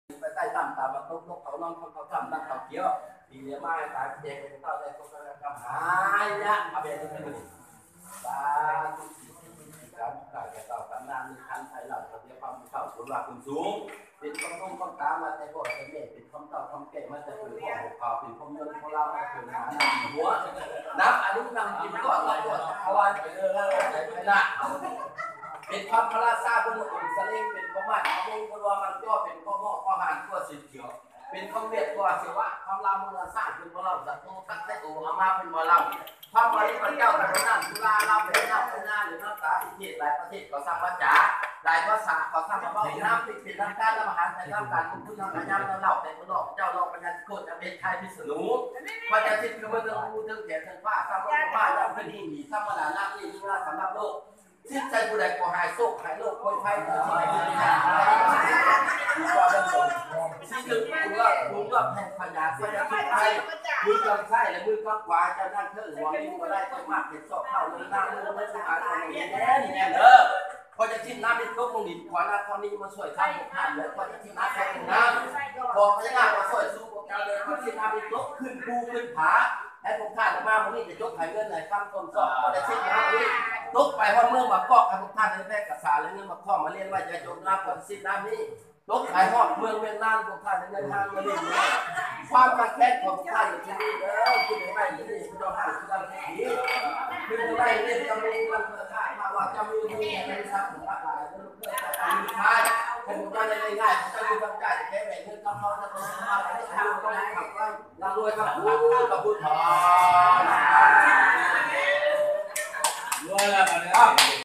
ໄປໃຕ້ນ້ຳຕາວັນຕົກ ນົກເຂົານອນ ຄົນເຂົາຈຳ ນຳເຂົາກ່ຽວ ປີເຫຼືອມາໃຫ້ຕາຍ ແຈກໃຫ້ເຂົາເຈົ້າໄດ້ ຄົນເຂົາຈຳຫາຍາກ ເອົາແບບນີ້ຂຶ້ນມານີ້ ສາທຸ ການໄດ້ເຈົ້າກຳນານ ມີຄັນໄທເລົ່າ ເຂົາເຈົ້າຄວາມເຖົ້າ ຄົນວ່າຄົນສູງ ເປັນຄວາມລົງຄວາມຕາມາແຕ່ພໍ່ແຕ່ແມ່ ເປັນຄວາມເຖົ້າຄວາມແກ່ມາແຕ່ເກີດ ພໍ່ຂອງເຂົາເປັນຄວາມຍົນ ຄົນລາວມາເກີດມານຳຫົວ ນຳອາຍຸນຳກິນ ກອດລະກອດຈັກກະວານ ເອີ ລາວໄປລະ ເປັນຄວາມພະລາຊາ ເພິ່ນອົງສະເລັງ ເປັນພໍ່ມາດ ເຂົາເປັນຄົນວ່າມັນຈ່ອ ເປັນພໍ່ໝໍ້ພໍ່ຫານ ຕົວສີຂຽວ ເປັນຄວາມວຽດຕົວເສວະ ຄວາມລາວໂມລະສ້າງ ເພິ່ນບໍ່ເລົ່າ ສະໂຕ ຕັກແຕ່ໂຕ ເອົາມາເພິ່ນບໍ່ເລົ່າ ຄວາມບໍລິພະເຈົ້າ ເປັນນ້ຳສຸລາ ລາວເປັນນ້ຳເປັນນາ ຫຼືນ້ຳຕາທີ່ເທດ ຫຼາຍປະເທດ ເຂົາສ້າງວາຈາ ຫຼາຍພາສາ ເຂົາສ້າງມາເວົ້າ ນ້ຳທີ່ເປັນນ້ຳການ ນ້ຳອາຫານ ໃສ່ນ້ຳການ ຂອງເພິ່ນ ນ້ຳພະຍາມ ນ້ຳເຫຼົ້າ ແຕ່ເພິ່ນອອກ ເຈົ້າລອກພະຍາ ໂຄດຈະເປັນໄທພິສນຸ ພະເຈົ້າຊິດ ຄືເມືອງເທິງພູເທິງແຂນເທິງຟ້າ ສຳລັບມາຍາມເພິ່ນຍິ່ງດີ ທຳມະດາ ນ້ຳນີ້ມີງາສຳລັບໂລກ ຊິດໃສ່ຜູ້ໃດກໍຫາຍໂສກຫາຍໂລກ ໂພຍໄພ ຊິເຖິງບຸນລອດບຸນລອດແຫ່ງພະຍາ ພະຍາທຸກໄທ ມືກຳຊ້າຍ ແລະ ມືກຳຂວາ ເຈົ້ານັ້ນເທີງ ຫວັງຢູ່ບໍ່ໄດ້ ຈະມາເປັນຊອກເຂົ້າເລີນນາ ເລີນເລີນສະຫາຍ ຂອງແມ່ນແມ່ນເດີ ຂໍຈະຊິດນ້ຳນີ້ຕົກລົງດິນ ຂໍນາຄອນນີ້ມາຊ່ວຍຂ້າພວກທ່ານ ແລະ ຂໍຈະຊິດນ້ຳຕົກລົງນ້ຳ ຂໍພະຍານາກມາຊ່ວຍສູ້ພວກເຈົ້າເດີ ຂໍຊິດນ້ຳນີ້ຕົກຂຶ້ນພູຂຶ້ນຜາ ໃຫ້ພວກທ່ານມາມື້ນີ້ຈະຈົກໃຫ້ເງິນໃຫ້ຄຳຄົນຊອກ ຂໍຈະຊິດນ້ຳນີ້ຕົກໄປຮອດເມືອງບາງກອກ ໃຫ້ພວກທ່ານໄດ້ແບກກະສາ ແລະ ເງິນມາຄອມມາລ້ຽນໄວ້ ຈະຈົກນ້ຳ ຂໍຈະຊິດນ້ຳນີ້ຕົກໄປຮອດເມືອງວຽງນານ ພວກທ່ານໄດ້ເງິນທາງມາລ້ຽນ ຄວາມຄັບແຄ້ນຂອງພວກທ່ານຢູ່ທີ່ນີ້ເດີ ຄືໄດ້ໄດ້ຢູ່ນີ້ ເຈົ້າຫ້າງຄືເຈົ້າທີ່ດີ ຄືໄດ້ໄດ້ເຮັດກຳມະລະເພື່ອຂ້າ ຖ້າວ່າເຈົ້າມີເງິນມີທລັບย์ຫຼາຍ ເພື່ອການມີຂາຍ ໃຫ້ພວກເຈົ້າໄດ້ງ່າຍໆ ເຈົ້າຢູ່ກັບໃຈແທ້ແມ່ນເງິນກັບທອງ ແລ້ວກໍສາມາດໃຫ້ເຈົ້າຢູ່ກັບ ຮ່ຳລວຍກັບຜູ້ກັບຜູ້ທອງ